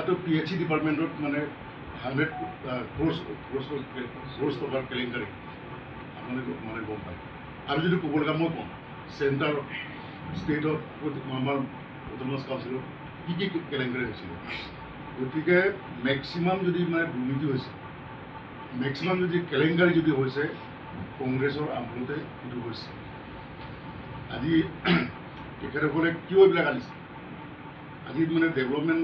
ইয়াতো P H E ডিপাৰ্টমেণ্টত মানে 100 ক্ৰ'ৰ্ছ ক্ৰ'ৰ্ছ ক্ৰ'ৰ্ছ টকাৰ কেলেংকাৰী আপোনালোকে মানে গম পায়। আৰু যদি ক'ব লগা, মই ক'ম চেণ্টাৰ ষ্টেটত আমাৰ অট'নমাছ কাউন্সিলত কি কি কেলেংকাৰী হৈছিলে। গতিকে মেক্সিমাম যদি মানে দুৰ্নীতি হৈছে, মেক্সিমাম যদি কেলেংকাৰী যদি হৈছে, কংগ্ৰেছৰ আমোলতে সেইটো হৈছে। আজি তেখেতসকলে কিয় এইবিলাক আনিছে? আজি মানে ডেভেলপমেণ্ট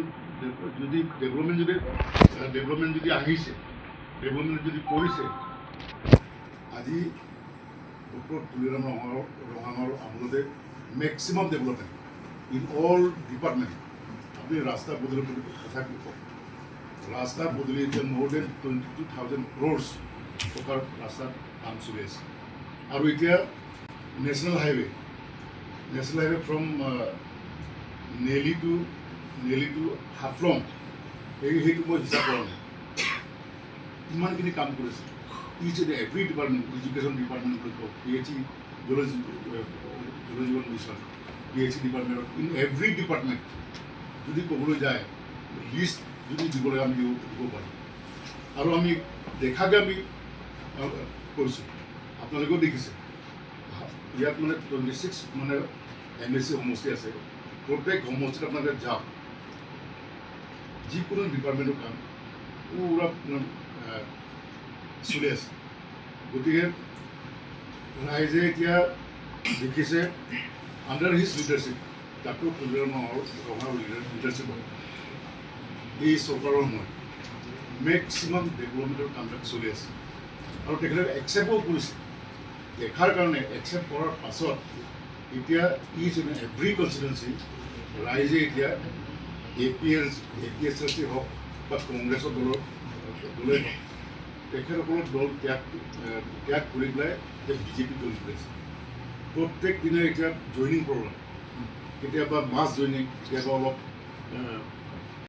যদি আহিছে, ডেভেলপমেণ্ট যদি কৰিছে, আজি ডক্টৰ তুলিৰাম ৰংহাঙৰ আমোলতে maximum development in all department. আপুনি ৰাস্তা পদূলিৰ কথা কি কওক, ৰাস্তা পদূলি এতিয়া more than 22,000 crores টকাৰ ৰাস্তাত কাম চলি আছে। আৰু এতিয়া national highway from Nellie to Haflong, সেইটো মই হিচাপ কৰা নাই, ইমানখিনি কাম কৰিছে। Each and every department, education department বুলি কওক, পি এইচ ই, জল জীৱন মিছন, পি এইচ ই ডিপাৰ্টমেণ্টত, ইন এভৰি ডিপাৰ্টমেণ্ট যদি ক'বলৈ যায়, লিষ্ট যদি দিব লাগে, আমি দিব পাৰোঁ। আৰু আমি দেখাকে আমি কৈছোঁ, আপোনালোকেও দেখিছে। ইয়াত মানে 26 মানে এম এ চি সমষ্টি আছে। প্ৰত্যেক সমষ্টিত আপোনালোকে যাওক, যিকোনো ডিপাৰ্টমেণ্টৰ কাম পূৰা চলি আছে। গতিকে ৰাইজে এতিয়া দেখিছে, under his leadership, doctor Tuliram ৰংহাঙৰ লিডাৰশ্বিপত এই চৰকাৰৰ সময়ত মেক্সিমাম ডেভেলপমেণ্টৰ কামবিলাক চলি আছে। আৰু তেখেতে একচেপ্টো কৰিছে দেখাৰ কাৰণে। একচেপ্ট কৰাৰ পাছত এতিয়া ইচ এণ্ড এভৰি কনষ্টিটুৱেঞ্চি ৰাইজে এতিয়া A P S L C হওক বা কংগ্ৰেছৰ দলেই হওক, তেখেতসকলৰ দল ত্যাগ ত্যাগ কৰি পেলাই এতিয়া বিজেপি জইন কৰিছে। প্ৰত্যেক দিনে এতিয়া জইনিং প্ৰগ্ৰাম, কেতিয়াবা মাছ জইনিং, কেতিয়াবা অলপ